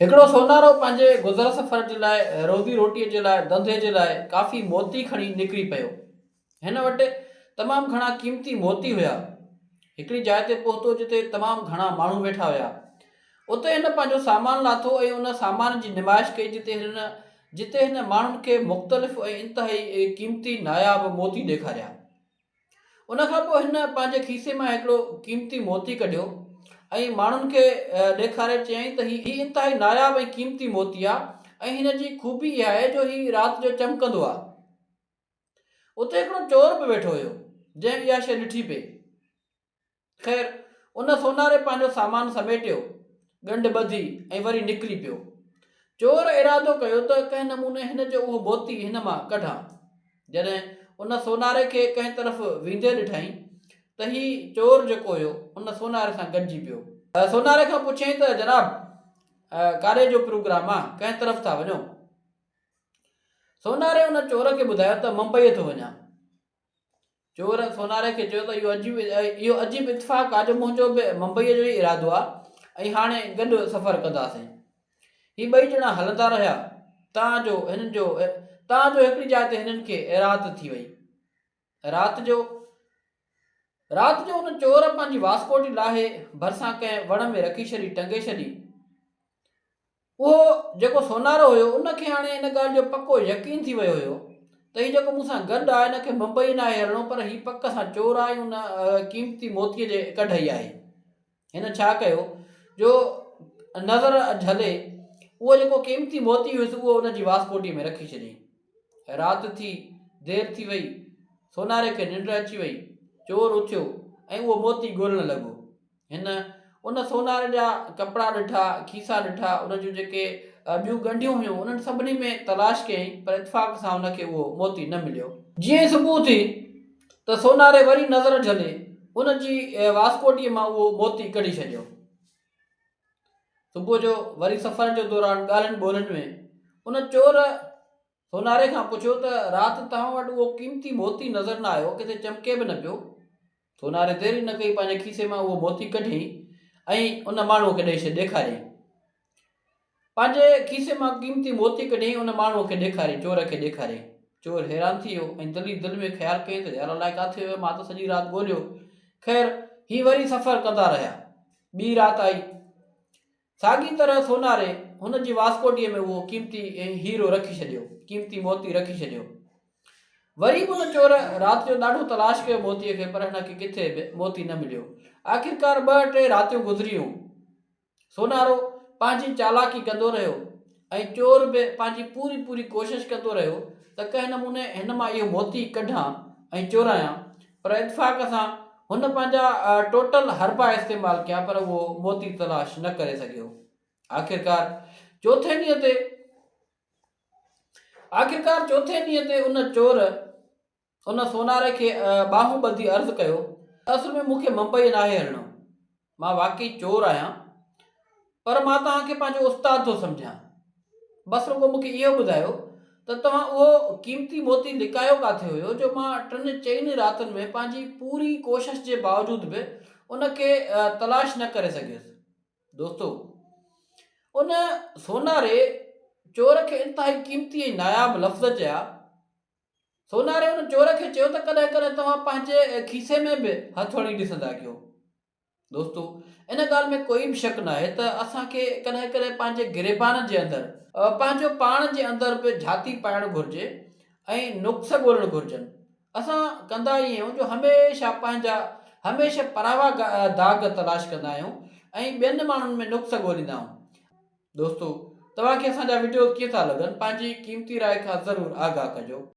هڪڙو سونارو پنهنجي گذر سفر جي لاء، روزي روٽيء جي لاء، ڌنڌي جي لاء ڪافي موتي کڻي نڪري پيو. هن وٽ تمام گهڻا قيمتي موتي هيا. هڪڙي جاء تي پهتو جتي تمام گهڻا ماڻهو ويٺا هيا. اتي هن پنهنجو سامان لاٿو ۽ ان سامان جي نمائش ڪئي جتي هن جتي هن ماڻهن کي مختلف ۽ انتهائي قيمتي ناياب موتي ڏيکاريا. ان کان پوء هن پنهنجي کيسي مان هڪڙو قيمتي موتي ڪڍيو ۽ ماڻهن کي ڏيکاري چيائين ته هي انتهائي ناياب ۽ قيمتي موتي آهي ۽ هن جي خوبي اها آهي جو هي رات جو چمڪندو آهي. اتي هڪڙو چور به ويٺو هيو جنهن اها شيء ڏٺي پئي. خير، ان سوناري پنهنجو سامان سميٽيو، ڳنڍ ٻڌي ۽ وري نڪري پيو. چور ارادو ڪيو ته ڪنهن نموني هن جو اهو موتي هن مان ڪڍان. جڏهن ان سوناري کي ڪنهن طرف ويندي ڏٺائين ته هي چور جيڪو هيو، ان سوناري سان گڏجي پيو. سوناري کان پڇيائين ته جناب! ڪاڏي جو پروگرام آ، ڪنهن طرف ٿا وڃو؟ سوناري ان چور کي ٻڌايو ته ممبئيء ٿو وڃان. چور سوناري کي چيو ته اهو عجيب اهو عجيب اتفاق آهي جو منهنجو به ممبئيء جو ئي ارادو آهي ۽ هاڻي گڏ سفر ڪنداسين. هي ٻئي ڄڻا هلندا رهيا تان جو هنن جو تان جو هڪڙي جاء تي هنن کي رات ٿي وئي. رات جو رات جو ان چور پنهنجي واسڪوٽي لاهي ڀرسان ڪنهن وڻ ۾ رکي ڇڏي ٽنگي ڇڏي. اهو جيڪو سونارو هيو ان کي هاڻي ان ڳالهه جو پڪو يقين ٿي ويو هيو ته هي جيڪو مون سان گڏ آهي ان کي ممبئي ناهي هلڻو پر هي پڪ سان چور آهي ۽ ان قيمتي موتيء جي ڪڍ ئي آهي. هن ڇا ڪيو جو نظر جهلي اهو جيڪو قيمتي موتي هيس اهو ان جي واسڪوٽيء ۾ رکي ڇڏيائين. رات ٿي، دير ٿي وئي، سوناري کي ننڊ اچي وئي، چور اٿيو ۽ اهو موتي ڳولڻ لڳو. هن ان سوناري جا ڪپڙا ڏٺا، کيسا ڏٺا، ان جون جيڪي ٻيون ڳنڍيون هيون، انهن سڀني ۾ تلاش ڪيائين، پر اتفاق سان هن کي اهو موتي نه مليو. جيئن ئي صبح ٿي ته سوناري وري نظر جهلي ان جي واسڪوٽيء مان اهو موتي ڪڍي ڇڏيو. صبح جو وري سفر جي دوران ڳالهين ٻولهين ۾ ان چور سوناري کان پڇيو ته رات توهان وٽ اهو قيمتي موتي نظر نه آيو، ڪٿي چمڪي به نه پيو؟ سوناري دير ئي نه ڪئي پنهنجي کيسي مان اهو موتي ڪڍيائين ۽ ان ماڻهوء کي ڏئي ڏيکاريائين. پنهنجي کيسي مان قيمتي موتي ڪڍيائين ان ماڻهوء کي ڏيکاريائين، چور کي ڏيکاريائين. چور حيران ٿي ويو ۽ دل ئي دل ۾ خيال ڪيائين ته يار الائي ڪاٿي ويو، مان ته سڄي رات ڳوليو. خير هي وري سفر ڪندا رهيا. ٻي رات آئي. ساڳي طرح سوناري هن جي واسڪوٽيء ۾ اهو قيمتي هيرو رکي ڇڏيو، قيمتي موتي رکي ڇڏيو. وري به ان چور رات جو ڏاڍو تلاش ڪيو موتيء کي پر هن کي ڪٿي به موتي نه مليو. آخرڪار ٻه ٽي راتيون گذريون. سونارو پنهنجي چالاڪي ڪندو رهيو ۽ چور به پنهنجي پوري پوري ڪوشش ڪندو رهيو ته ڪنهن نموني هن مان اهو موتي ڪڍان ۽ چورايان پر اتفاق سان هن پنهنجا ٽوٽل حربا استعمال ڪيا پر اهو موتي تلاش نه ڪري سگهيو. آخرڪار چوٿين ڏينهن تي آخرڪار چوٿين ڏينهن تي ان چور ان سوناري کي ٻانهون ٻڌي عرض ڪيو ته اصل ۾ مون کي ممبئي ناهي هلڻو. مان واقعي چور آهيان پر مان توهان کي پنهنجو استاد ٿو سمجهان. بس رڳو مون کي اهو ٻڌايو ته توهان اهو قيمتي موتي لڪايو ڪاٿي هيو جو مان ٽن چئن راتن ۾ پنهنجي پوري ڪوشش جي باوجود به ان کي تلاش نه ڪري سگهيس. دوستو! ان سوناري چور کي انتهائي قيمتي ۽ ناياب لفظ چيا. سوناري ان چور کي چيو ته ڪڏهن ڪڏهن توهان پنهنجي کيسي ۾ به هٿ هڻي ڏسندا ڪيو. دوستو! ان ڳالهه ۾ ڪوئي به شڪ ناهي ته اسان کي ڪڏهن ڪڏهن پنهنجي گريبان جي اندر، پنهنجو پاڻ جي اندر به جھاتي پائڻ گهرجي ۽ نقص ڳولڻ گهرجن. اسان ڪندا ائين آهيون جو هميشه پنهنجا هميشه پراوا داغ تلاش ڪندا آهيون ۽ ٻين ماڻهن ۾ نقص ڳوليندا آهيون. دوستو! توهان کي اسان جا وڊيوز ڪيئن ٿا لڳن؟ پنهنجي قيمتي راء کان ضرور آگاهه ڪجو.